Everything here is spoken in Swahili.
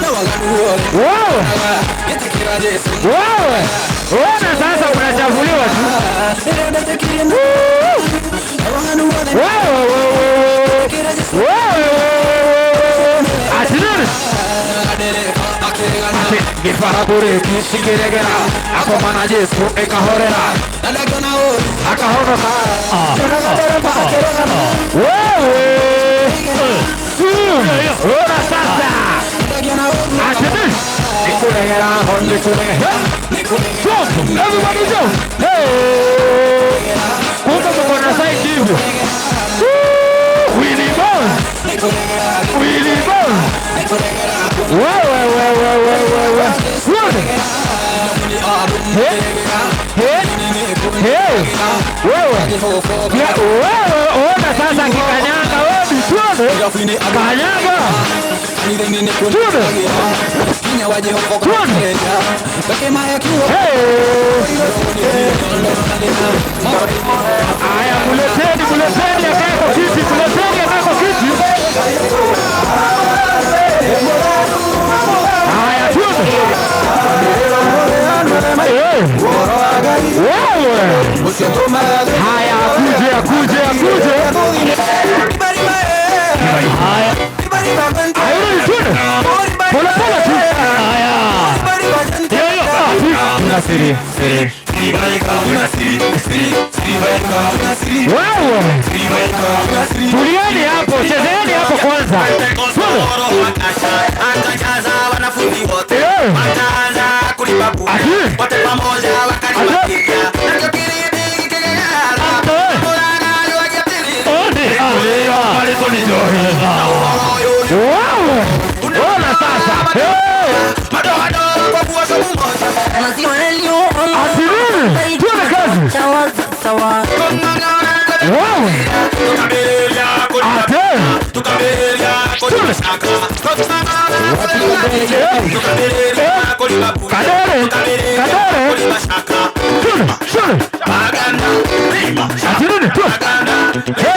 Wewe. Wewe. Ona sasa unachafuliwa tu. Wewe wewe. Wewe. Ati nini? Ati gifarabure kishikiregera akomana Jesu ekahorera akahonoka. Wewe. Ona sasa. Ati nini? Nikuregera, nikuregera. Jump! Everybody jump! Hey! Kumbe mko na side hivyo. Woo! Willy Bones! Willy Bones! Wewe wewe wewe wewe. Wewe. Hey! Hey! Hey! Wewe. Ya, wewe ona sasa kikanyaga wewe tuone. Kanyaga. Tuone. Tuone. Hey! Aya, muleteni, muleteni akae kwa kiti, muleteni akae kwa kiti. Aya, tuone. Hey! Wewe. Haya, akuje, akuje, akuje. Haya. Ayurudi, tuone. Pole pole tu. Haya. Kuna siri, siri. Wewe. Tulieni hapo, chezeni hapo kwanza. Tuone. Eh. Ati. Ati. Wewe. Ona sasa. Hey. Ati nini? Tuone kazi. Wewe. Ate. Tuone. Kadere. Kadere. Tuone. Tuone. Ati nini? Tuone. Hey.